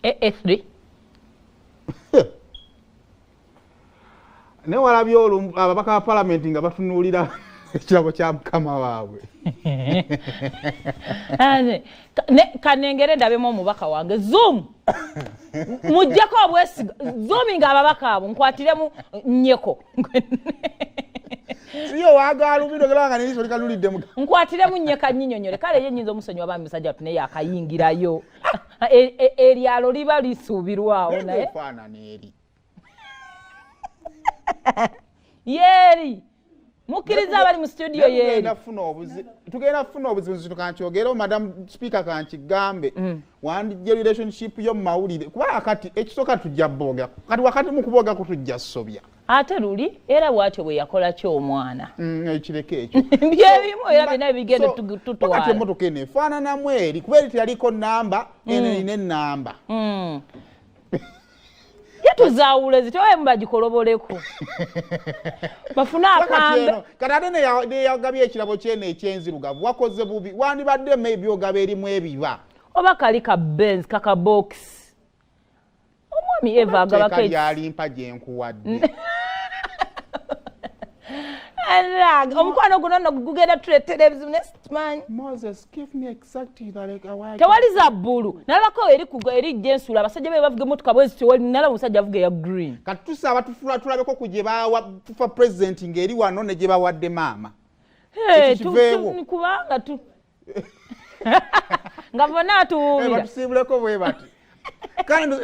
AA3. Naye walabye olwo ababaka ba palamenti nga batunuulira ekirabo kya mukama waabwe. Kanengere ndabemu omubaka wange zoom, mujjeko obwesiga zooming ababaka abo, nkwatiremu nyeko. Siyo wagalubiro nga neriso likalulidde. Nkwatiremu nyeka nyinyonyole. Kale ye nyinza omusonyiwa bambi, musajja watu, naye akayingirayo. Eryalo liba lisuubirwawo naye. Faanana eri. Yeeri mukkiriza abali mu studio yeeri. Tugenda kufuna obuzibu nzito. Kankyogere, Madam Speaker, kankigambe. Wandijja relationship yo mu mawulire, kuba akati ekisooka tujja boga kati wakati mu kuboogako tujja sobya. Ate luli era bwatyo bwe yakola ki omwana. Ekireko ekyo. Byebimu era byonna bigenda tutwala. Kati emotoka eno efaananamu eri, kuba eri teyaliko namba, eno erina enamba. Yetuzaawula zitewemu bagikoloboleko bafune akambe. Kati ate neyagabye ekirabo kyeno ekyenzirugavu, wakoze bubi. Wandibadde maybe ogaba erimu ebiba. Oba kali ka Benz kaka box, omwami Eva agabako. Lyalimpa gyenkuwadde. Omukwano guno nno gugenda tuleetera ebizibu nesimanyi. Tewali za bbulu nalabako eri erijja ensuula abasajja be bavuga emotoka bwezi. Tewali nalaba omusajja avuga eya green. Kati tusaba tulabeko ku gye bawa fufa president ng'eri wano ne gye bawadde maama. Kiveewo. Kubanga tu nga bonna atuwuubira. Batusiibuleko bwe bati.